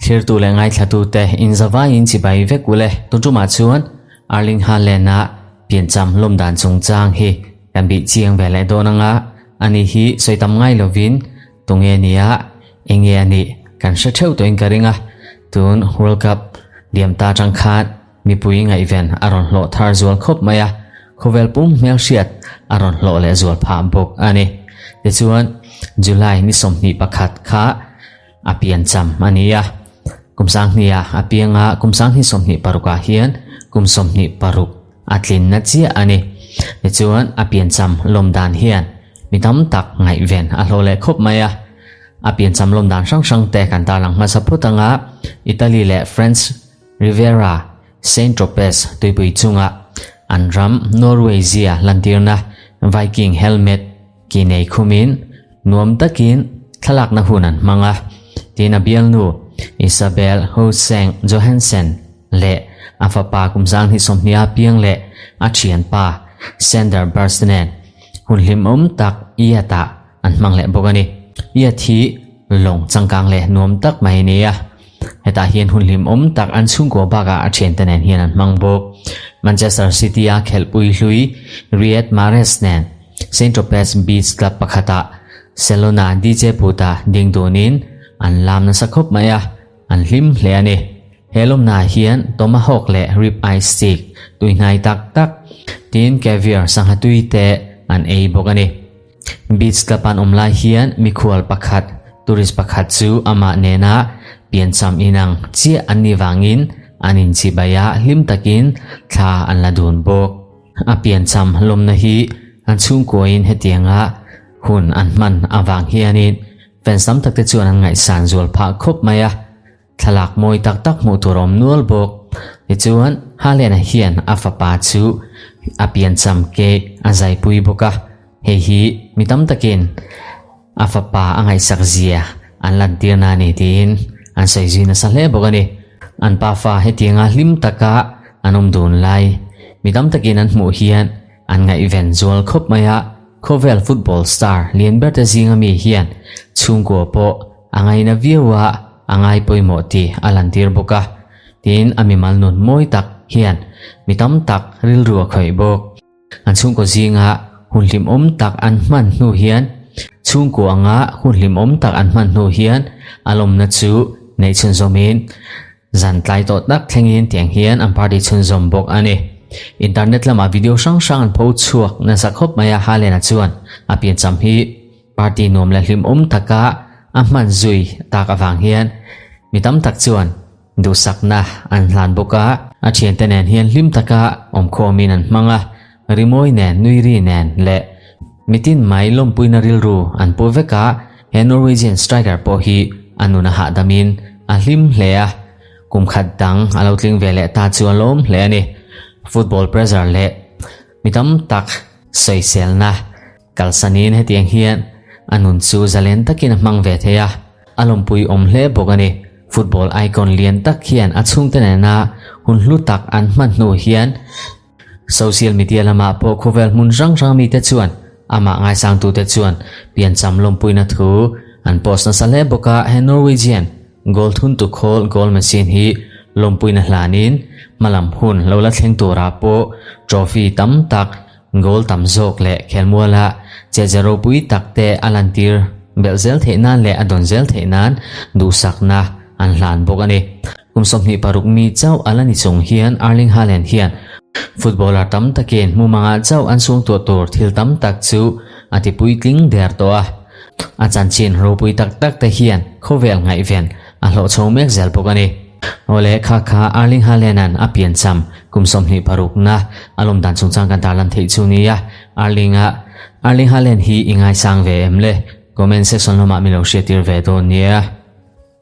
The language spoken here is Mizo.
Thlirtu leh ngaithlatute inzavaiin chibai vek ule. Tun tumah chuan Erling Haaland-a piancham lawm dan chungchang hi kan bih chiang ve leh dawn anga, ani hi sawi tam ngai lovin tunge nia enge a nih kan hre theuh tawhin ka ring a. Tun World Cup liam ta atang khan mipui ngaihven a rawn hlawh thar zual khawp mai a, khawvel pum hmelhriat a rawn hlawh leh zual phah bawk a ni. Tichuan July ni 21 kha A piancham a ni a, kum sanghnih-ah a piang a, kum sanghnih 26 ah hian kum 26 a tlinna chiah a ni. Tichuan, a piancham lawm dan hian mi tam tak ngaihven a hlawh leh khawp mai a. A piancham lawm dan hrang hrang te kan tarlang hmasa phut ang a, Italy leh French Riviera, Saint-Tropez tuipui chunga an ram Norway zia lantirna Viking helmet Ki nei khumin nuam takin thlalakna hun an hmang a, tiin a bialnu Isabel Hoseng Johansen leh a fapa kum zanghnih 20 a piang leh a thianpa Sander Burst nen hun hlimawm tak Iat-ah an hmang leh bawk a ni. Iat hi lawng changkang leh nuam tak mai a ni a, hetah hian hun hlimawm tak an chhungkua bakah a thiante nen hian an hmang bawk. Manchester City-a khelhpui hlui Riyad Mahrez nen Saint Tropez Beach Club pakhatah Selona DJ booth-a ding dunin an lam nasa khawp mai a, an hlim hle a ni. He lawmnaah hian tomahawk leh rib eye steak tui hnai tak tak, tin caviar sangha tui te an ei bawk a ni. Beach Club an awm lai hian mikhual pakhat, tourist pakhat chu amah nena piancham inang chiah an nih vangin an inchibai a, hlim takin thla an la dun bawk. A piancham lawmna hi an chhungkuain hetianga hun an hman avang hianin fans tam takte chuan an ngaihsan zual phah khawp mai a, thlalak mawi tak tak hmuh tur a awm nual bawk. Tichuan, Haaland-a hian a fapa chu a piancham cake a zaipui bawk a, hei hi mi tam takin a fapa a ngaihsak zia an lantirna a ni tiin an sawi zui nasa hle bawk a ni. An pafa hetianga hlim taka an awm dun lai mi tam takin an hmuh hian an ngaihven zual khawp mai a, khawvel football star lian ber te zinga mi hian chhungkua pawh a ngaina viau a, a ngai pawimawh tih a lantir bawk a, tin a mimal nun mawi tak hian mi tam tak rilru a khawih bawk. An chhungkaw zinga hun hlimawm tak an hman hnu hian chhungkaw anga hun hlimawm tak an hman hnu hian a lawmna chu neih chhunzawmin zan tlai tawh tak thlengin tiang hian an party chhunzawm bawk a ni. Internet lamah video hrang hrang an pho chhuak nasa khawp mai a, Halen-a chuan a piancham hi party nuam leh hlimawm taka a hman zui tak avang hian mi tam tak chuan Duhsakna an hlan bawk a, a thiante nen hian hlim taka awmkhawmin an hmang a, rimawi nen, nuiri nen leh mitin mai lawmpuina rilru an pu vek a, he Norwegian striker pawh hi a nun a hahdamin a hlim hle a, kum khat dang a lo tling ve leh ta chu a lawm hle a ni. Football pressure leh mi tam tak sawiselna Kalsanin hetiang hian a nun chu zalen takin a hmang ve thei a, a lawmpui awm hle bawk a ni. Football icon lian tak hian a chhungte nena hun hlu tak an hman hnu hian social media lamah pawh khawvel hmun hrang hrang mite chuan amah ngaisangtute chuan piancham lawmpuina thu an post nasa hle bawk a. He Norwegian goal thuntu khawl goal machine hi lawmpuina hlanin hmalam hun lo la thleng turah pawh trophy tam tak Goal tam zawk leh khelmuala che ze ropui tak te a lantir belh zel theih nan leh a dawn zel theih nan duhsakna an hlan bawk a ni. Kum 26 mi chauh a la ni chung hian Erling Haaland hian footballer tam takin hmumangah chauh an chhungtuah tur thil tam tak chu a ti puitling der tawh a. A chanchin ropui tak tak te hian khawvel ngaihven a hlawh chho mek zel bawk a ni. Awle kha kha Erling Haaland-a'n a piancham kum 26 na a lawm dan chungchang kan tarlan theih chu nia. Erling-a Erling Haaland hi i ngaisang ve em le? Comment section lamah min lo hriattir ve dawn nia.